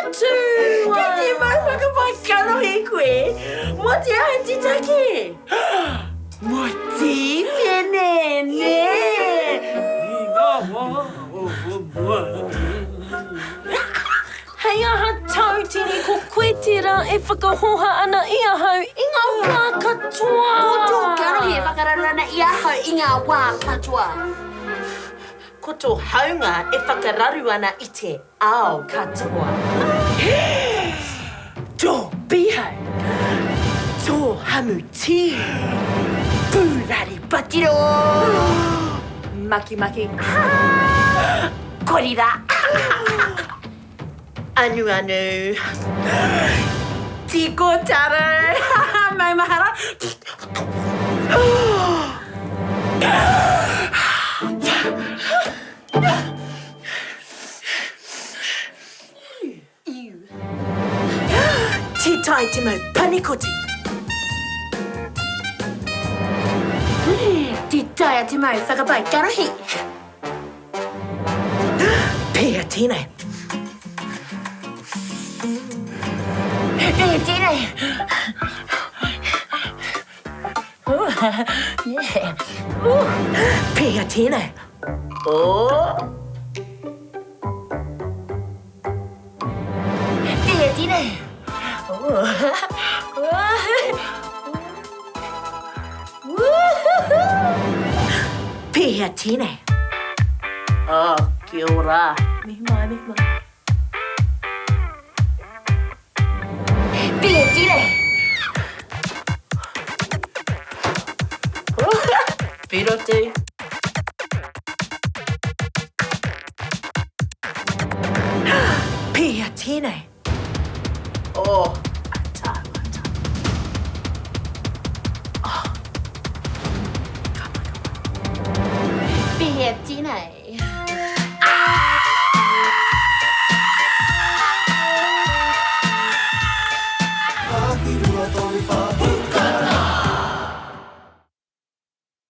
Atua! Kei te mau whakapae kanohi koe mō te aha te take? Mō Tīpene, nē? I ngā wā o mua. Hei aha Tautini, ko koe tērā e whakahoha ana i ahau i ngā wā katoa! Ko tō kanohi e whakararu ana i ahau i ngā wā katoa. Ko tō haunga e whakararu ana i te ao katoa. Tō pīhau, tō hamutī, pūrari patiro! Makimaki, korira! Anuanu. Tiko taro. Maumahara. Tē taea te mau panikoti. Tē taea te mau whakapae kanohi. Pēhea tēnei? Pēhea tēnei? Yeah. Pēhea tēnei? Oh. Pēhea tēnei? Oh. Pēhea tēnei? Oh, kia ora. Mihi mai, mihi mai. Pēhea tēnei? Whirotu. Pēhea tēnei? Oh.